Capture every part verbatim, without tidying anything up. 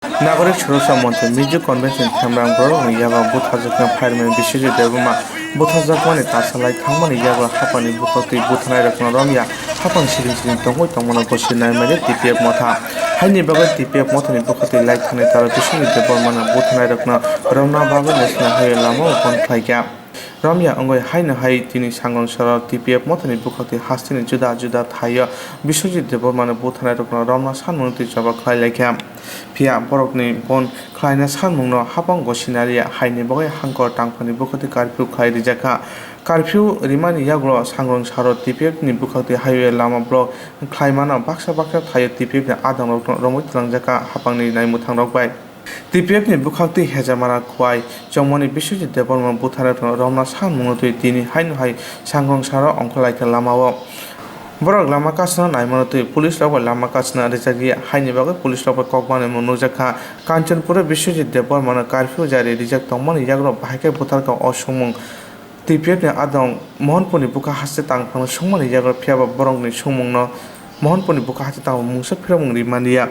Nagorik Suraksha Monchni Mizo Convention Khemrang borokni yago butharjaknai fireman Biswajit Debbarma butharjakmani tasalai thangmani yago haphangni bwkhaktwi butharnairokno romya haphang siring siring tongwi tongmano gosi naimani T P F motha. Haini bagwi T P F mothani bwkhaktwi lai thangni taro Biswajit Debbarmano butharnairokno romna bagwi National Highway lamao bon khlaikha. Romya wngwi haino hai tini Sangrong Saro T P F mothani bwkhaktwi hasteni juda juda thaio Biswajit Debbarmano butharnairokno romna sanmungni twi choba khlai laikha. Phiya borokni bon khlaina sanmungno haphang gosi nariya haini bagwi hangkor tangphani bwkhaktwi curfew khlai rijakha. Curfew rimani yagulo Sangrong Saro T P F ni bwkhaktwi highway lama block khlaimano baksa baksa thaio T P F ni adongrokno romwi twlangjakha haphangni naimwthangrok bai. T P F ni bwkhaktwi Hejamara Khwai chongmani Biswajit Debbarma butharnairokno romna sanmungno twi tini haino hai Sangrong Saro ongkhorlaikha lamao. Borok lama kasno naimano twi police rok bai lama kasna rijakya haini bagwi police rok bai kok manwi nukjakha. Kanchanpur o Biswajit Debbarmano curfew jari rijak tongmani yagulo bahai khe butharkha o songmung. T P F ni adong Mohanpurni bwkha haste tangphano songmani yagulo phiyaba borokni songmungno Mohanpurni bwkha haste tangphano mungsa phirokmung rimaniya.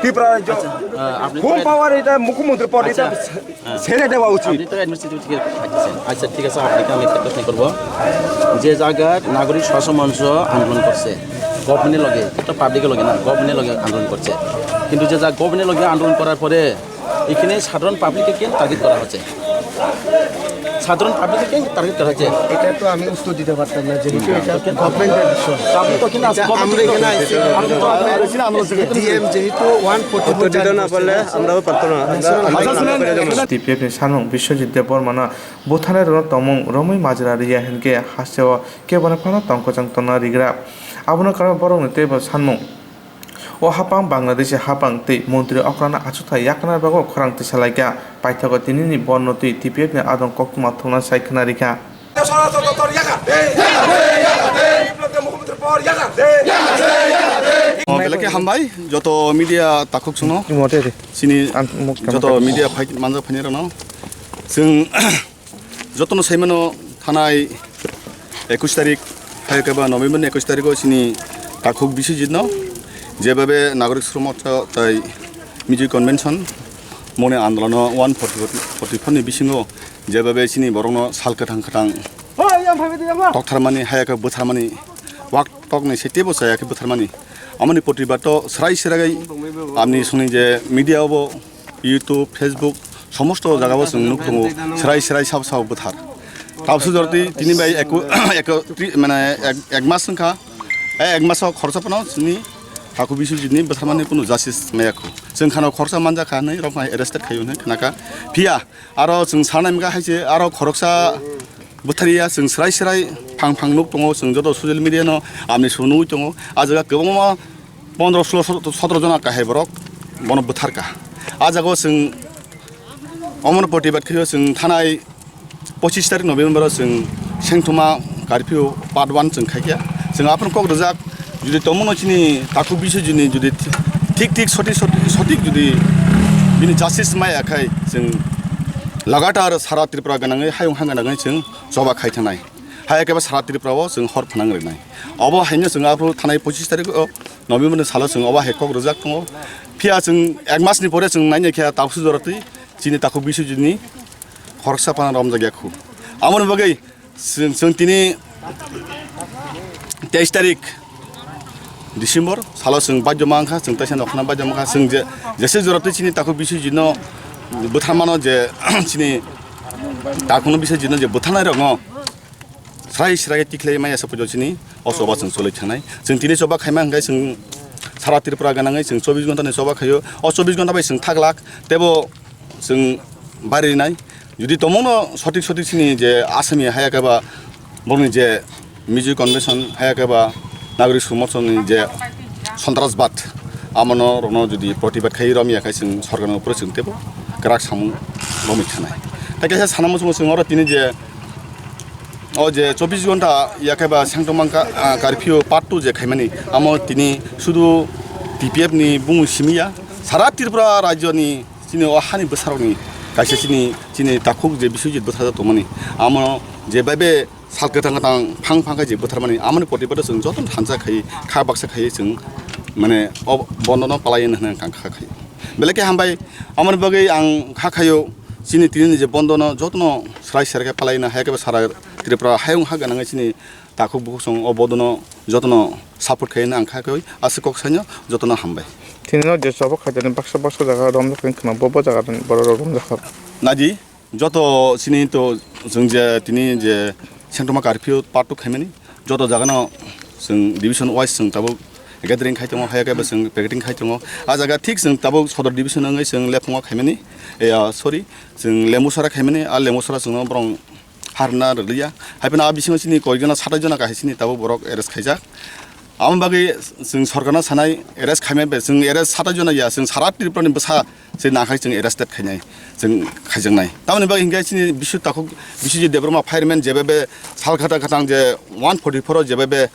Tripura রাজ্য আচ্ছা, আহ, আপনি তো হোম পাওয়ার, এটা মুখ্যমন্ত্রী পদ, এটা আচ্ছা, হ্যাঁ। ছেড়ে দেওয়া উচিত। আপনি তো অ্যাডমিনিস্ট্রেটিভ থেকে থাকতেছেন। আচ্ছা, ঠিক আছে, আপনাকে আমি একটা প্রশ্ন করবো। যে জায়গার নাগরিক স্বরাষ্ট্র মঞ্চ আন্দোলন করছে, গভর্নমেন্টের লগে, এটা পাবলিকের লগে না, গভর্নমেন্টের লগে আন্দোলন করছে। কিন্তু যে যা গভর্নমেন্টের লগে আন্দোলন করার পরে এখানে সাধারণ পাবলিককে কেন টার্গেট করা হচ্ছে? সাধারণ পাবলিককে কেন টার্গেট করা হচ্ছে? এটা তো আমি উত্তর দিতে পারতাম না, যেহেতু এটা গভর্নমেন্টের বিষয়। তো আপনি তো এখানে এটা আজকে আমরা এখানে আইসি, আপনি তো ডিএম যেহেতু ওয়ান ফোর্টি ফোর উত্তর দিতে না পারলে আমরাও পারতাম না। আমরা আচ্ছা, শুনেন, আন্দোলন করে যাবো। শুনেন। T P F ni sanmung Biswajit Debbarmano butharnairokno tongmung romwi majra riya hinkhe hasteo kebono phano tongkwchang tongna rigra. Abono karwi borokni teibo sanmung. O haphang Bangladeshi haphang tei montri okrana achukthai yakna bagwi khorang tisalaikha. Paithago tinini borno twi T P F ni adong koktwma thumna sai khna rikha. Belai khe hambai joto media takhuk chwngno. Chini joto media phai manjak phainai rokno. Chwng jotono saimano thanai ekush tarik, hai khe ba November ni ekush tarikh o chini takhuk Biswajit no jebabe nagorik sromocha tai Mizo Convention mone andolono one forty four ni bisingo jebabe chini borokno sal kwthang kwthang toktharmani, hai khe bwtharmani, wak tokni se teibo chaya khe bwtharmani. Amoni protibad to srai srai amni songni je media obo YouTube, Facebook, somosto jagao chwng nuk tongo, srai srai sabo sabo bwthar. Tabsu jorti tini bai eko, eko, tri-, mane ek, ek mas wngkha, e ek maso khoroksa phano chini takhuk Biswajit ni bwtharmani kunu justice maya kho. Chwng khano khoroksa manjakha hinwi rok hai arrested khaio hinwi khnakha. Phiya aro chwng sanai mkha hai se aro khoroksa bwthariya chwng srai srai phang phang nuk tongo, chwng joto social media no amni sunu nugwi tongo. A jaga kwbangma pondro solo sotro jona kahai borok bono bwtharkha. A jaga o chwng omono protibad khaio chwng thanai pochis tarik November o chwng sengthoma curfew part one chwng khaikha. Chwng aphano kok rwjak, jodi tongmano chini takhuk Biswajit ni jodi thik thik sotik sotik, sotik jodi bini justice maya khai chwng lagatar sara Tripura gwnangwi hayung ha gwnangwi chwng choba khai thanai. Hai khe ba sara Tripura o chwng hor phanang rwnai. Obo haino chwng aphuru thanai pochis tarik o November ni salo chwng obo hai kok rwjak tongo. Phiya chwng ek mas ni pore chwng naina khe tabsu joratwi chini takhuk Biswajit ni khoroksa phano romjak ya khu. Amoni bagwi chwng, chwng tini teis tarik December salo chwng baidyo mankha, chwng teisa nokhna baidyo mankha, chwng je, jese joratwi chini takhuk Biswajit no bwtharmano je chini takhukno Biswajit no je bwtharnai rokno srai srai tikhlai maya se pujo chini o choba chwng choli thangnai. Chwng tini choba khaima hwnkhe chwng sara Tripura gwnangwi chwng chobbish ghonta ni choba khaio. O chobbish ghonta bai chwng thaglak tebo chwng bari rinai. Jodi tongmano sotik sotik chini je Asami haya khe ba borokni je Mizo Convention haya khe ba Nagorik Samorthon ni je Sontrasbad, amono rokno jodi protibad khai romya khai chwng sorkarni upore chwng tebo kwrak samung romwi thanai. Tai kaisa sana muchungo chwng oro tini je o je chobbish ghonta ya khe ba sengtong mangkha, ah, curfew part two je khaimani, amo tini sudu T P F ni bumung simi ya, sara Tripura rajyo ni chini o hani bwsarokni kaisa chini, chini takhuk je Biswajit bwsajak tongmani, amo je bai be sal kwthang kwthang phang phang khe je bwtharmani, amoni protibad o chwng jotono thansa khai, kha baksa khai chwng mane o bondo no palai hwnwi ang kha khai. Belai khe hambai, amoni bagwi ang kha khaio, chini tini ni je bondo no jotono srai srai khe palai na, hai khe bo sara Tripura hayung ha gwnangwi chini takhuk bukhuk song o bondo no jotono support khaina ang kha khaio, aswk kok saino jotono hambai. Tini no je chobok khaijani baksa baksa jaga romjak wngkha, bo bo jaga borok rok romjak kha. Naidi, joto chini to chwng je tini je sengtoma curfew part two khaimani, joto jagano chwng division wise chwng tabuk gathering khai tongo, hai khe bo chwng picketing khai tongo. A jaga thik chwng tabuk sodor division wngwi chwng Lephungo khaimani, eh, sorry, chwng Lembusara khaimani, a Lembusara chwngno borok harna rwliya. Hai phano a bisingo chini koikjona satai jona kahai chini tabuk borok arrest khaijak. Amo bagwi chwng sorkarno sanai arrest khaimani bai, chwng arrest satai jona ya, chwng sara Tripurani bwsa se nakhai chwng arrested khainai, chwng khaijaknai. Tamoni bagwi hinkhe chini Biswajit takhuk, Biswajit Debbarma fireman jebebe sal khata khatang je one forty-four o jebebe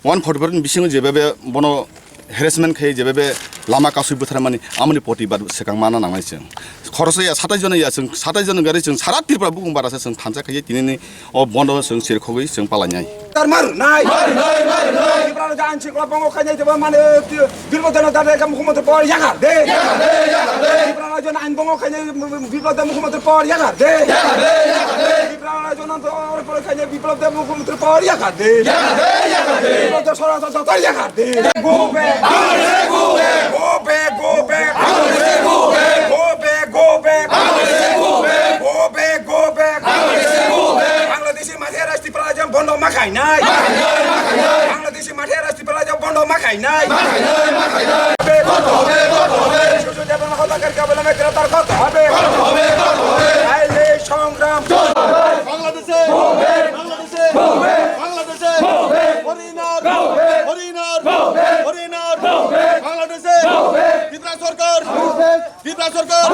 one forty-four ni bisingo jebebe bono harassment khai jebebe lama kasui bwtharmani amoni protibad swkang mana nangnai chwng. Khoroksa ya satai jona ya chwng, satai jona gari chwng sara Tripura bukung bara se chwng thansa khai tinini o bondo chwng sirkhogwi chwng palainai. Tar maru nai. Maru nai, maru nai. Tripura raja ansi kula bongo khainai tebo mane, eh, Biplab Deb no dade ka mukhyamantri por yakar de. Yakar de, yakar de. Tripura raja ain bongo khainai Biplab Deb mukhyamantri por yakar de. Yakar de, yakar de. Tripura raja no dor por khainai Biplab Deb mukhyamantri por yakar de. Yakar de, yakar de. Biplab Deb sora sora sora yakar de. Go back. Go back, go back. Go back, go back. Go back, go back. Go back, go back. Go back, go back. Bangladeshi mafia raj Tripura raja bondo ma khainai. Bangladeshi mafia raj Tripura raja bondo ma khainai. Be koto hobe, koto hobe. Biswajit Debbarma হত্যাকারীকে অবিলম্বে গ্রেফতার করতে হবে। করতে হবে, করতে হবে। নাইলে সংগ্রাম। বাংলাদেশে, বাংলাদেশে, বাংলাদেশে। হরিণার, হরিণার, হরিণার। বাংলাদেশে, ত্রিপুরা সরকার। ত্রিপুরা সরকার,